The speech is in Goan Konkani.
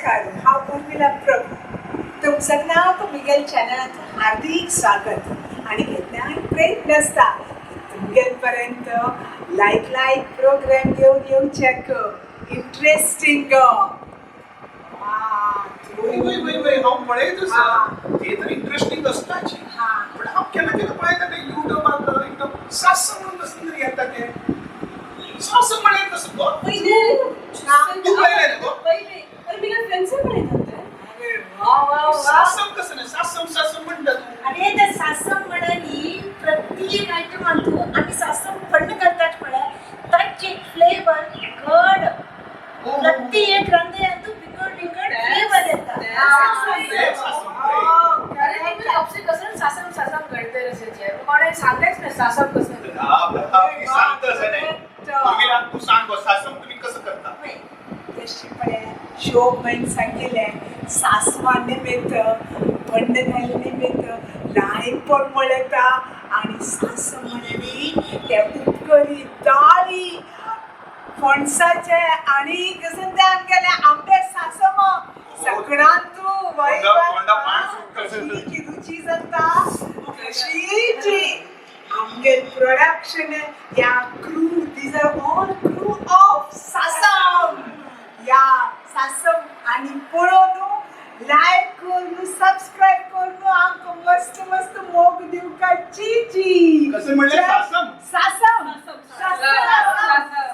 नमस्कार, हांव उर्मिला प्रभू. तुमचं सगळ्यांक मिगेल चॅनलांत हार्दिक स्वागत आणि केन्नाय प्रयत्न आसता की तुमगेल पर्यंत लायक लायक प्रोग्राम घेवन येवचेक इंट्रस्टींग. वय वय वय वय, हांव पळयत आसा, ते तर इंट्रस्टींग आसताच, पण हांव केन्ना केन्ना पळयता ते युट्यूबार एकदम सासम म्हणून कसं तरी येता ते. सासम म्हळ्यार कसं गो? पहिले. तू पळयलें न्ही गो? पहिले. अरे, मी काय फ्रेंड्स पळयतात ते. अरे वा वा वा. सासम कसं नाही, सासम सासम म्हणटा तूं. अरे, ते सासम म्हळ्यार प्रत्येक आयटम तूं आमी सासम फण्ण करतात म्हळ्यार ताचे फ्लेवर घड प्रत्येक रांदयांतू विंगड विंगड फ्लेवर येता. ते सासम पळय. अरे, तुम्ही आपसे कसं सासम सासम करते रसेचे कोणे सांगायच नाही सासम कसं. हा, प्रताप, ती सांगता असं नाही. उर्मिला, तूं सांग गो, सासम तुमी कसं करता? तशी पळय शोभन सांगिल्लें, सासवां निमित्त, बंड घाल निमित्त ल्हानपण पळयता आनी सासव म्हणली ते उपकरी दाळी फणसाचे आनी कसं ते आमगेले आंबे सासम सगळ्यान तूं वय. तोंडा पाण सुट्टा. कशी रुची जाता कशीची आमगेल प्रोडक्शन या crew, these are all crew of Sasam. या सासम आणि पळोवन लायक करून सबस्क्राईब करून आमकां मस्त मस्त मोग दिवका. ची ची. कसं म्हणलें? सासम? सासम. सासम.